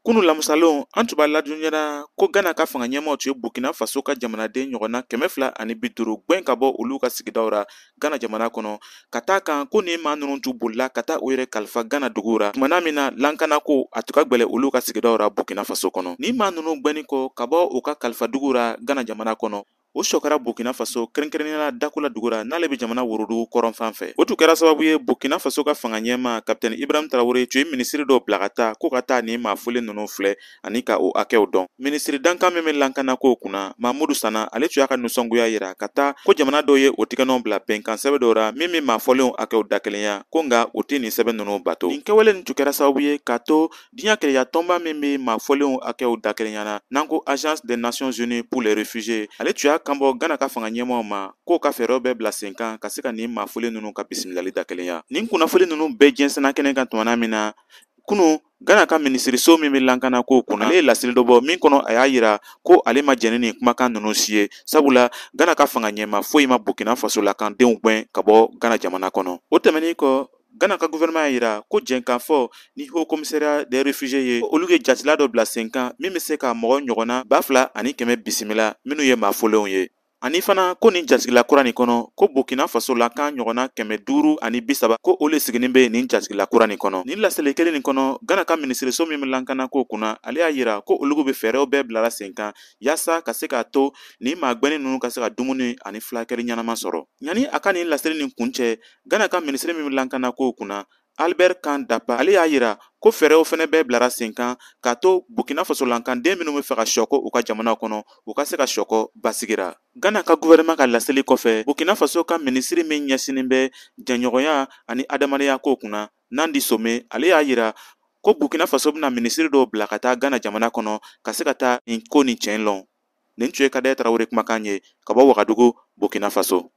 Kunu lamusalon an tun b'a ladɔnniya ko Gana ka fanga ɲɛmaaw tun ye Burkina Faso ka jamanaden ɲɔgɔnna 250 gwɛn ka bɔ olu ka sigidaw ra Gana jamana kɔnɔ, ka taa kan ko nin maa ninnu tun bolila ka taa u yɛrɛ kalifa Gana dugu ra tumana min na lankanako a tun ka gwɛlɛ olu ka sigidaw ra Burkina Faso kɔnɔ. Nin maa ninnu gwɛnni kɔ ka bɔ u ka kalifa dugu ra Gana jamana kɔnɔ, o sɔkara Burkina Faso, kɛrɛnkɛrɛnnenya la Dakola dugu ra, n'ale bɛ jamana worodugu kɔrɔn fan fɛ. O tun kɛra sababu ye Burkina Faso ka fanga ɲɛmaa Kapitɛni Ibrahim Traoré tun ye minisiri dɔw bila ka taa ko ka taa nin maa fɔlen ninnu filɛ ani ka o hakɛw dɔn. Minisiri dankan min bɛ lankanakow kunna, Mamudu Sana, ale tun y'a ka nisɔngoya yira ka taa ko jamana dɔw ye o tigɛnɔ bila bɛnkan sɛbɛn dɔw ra min bɛ maa fɔlenw hakɛw dakelenya, ko nka u tɛ nin sɛbɛn ninnu bato. Nin kɛwale nin tun kɛra sababu ye k'a to diɲɛ kelenya tɔnba min bɛ maa fɔlenw hakɛw dakelenya na, n'an ko Agence des Nations Unies pour les réfugiés, ale tun y'a kanbɔ Gana ka fanga ɲɛmaaw ma k'o ka fɛɛrɛw bɛɛ bila sen kan ka se ka nin maa fɔlen ninnu ka bisimilali dakelenya. Nin kunnafoni ninnu bɛɛ jɛnsɛnna kɛnɛ kan tumana min na kunu, Gana ka minisiriso min bɛ lankana kow kunna, ale ye laseli dɔ bɔ min kɔnɔ a y'a yira ko ale ma jɛn ni nin kumakan ninnu si ye, sabula Gana ka fanga ɲɛmaa foyi ma Burkina Faso lakandenw gwɛn ka bɔ Gana jamana kɔnɔ. O tɛmɛnen kɔ, Gana ka gouvernement y'a yira ko jɛnkanfɔ ni Haut Commissariat des réfugiés ye, olu ye jatila dɔ bila sen kan min bɛ se ka mɔgɔ ɲɔgɔnna 2100 bisimila minnu ye maa fɔlenw ye. Ani fana ko nin jatigila kura nin kɔnɔ, ko Burkina Faso lakan ɲɔgɔnna 530 ko o le siginin bɛ nin jatigila kura nin kɔnɔ. Nin laseli kelen nin kɔnɔ, Gana ka minisiriso min bɛ lankana kow kunna, ale y'a yira ko olu bɛ fɛɛrɛw bɛɛ bilara sen kan yaasa ka se k'a to nin maa gwɛnni ninnu ka se ka dumuni ani fulakɛli ɲɛnama sɔrɔ. Yanni a ka nin laseli nin kuncɛ, Gana ka minisiri min bɛ lankana kow kunna, Albert Kan Dapa, ale y'a yira ko fɛɛrɛw fɛnɛ bɛɛ bilara sen kan k'a to Burkina Faso lankanden minnu bɛ fɛ ka sɔkɔ u ka jamana kɔnɔ, u ka se ka sɔkɔ basigira. Gana ka gouvernement ka laseli kɔfɛ, Burkina Faso ka minisiri min ɲɛsinnen bɛ jɛɲɔgɔnya ani adamadenya kow kunna, Nandi Some, ale y'a yira ko Burkina Faso bɛna minisiri dɔw bila ka taa Gana jamana kɔnɔ ka se ka taa nin ko nin tiɲɛ lɔn. Nin tun ye Kadɛ Tarawele kumakan ye ka bɔ Wagadugu, Burkina Faso.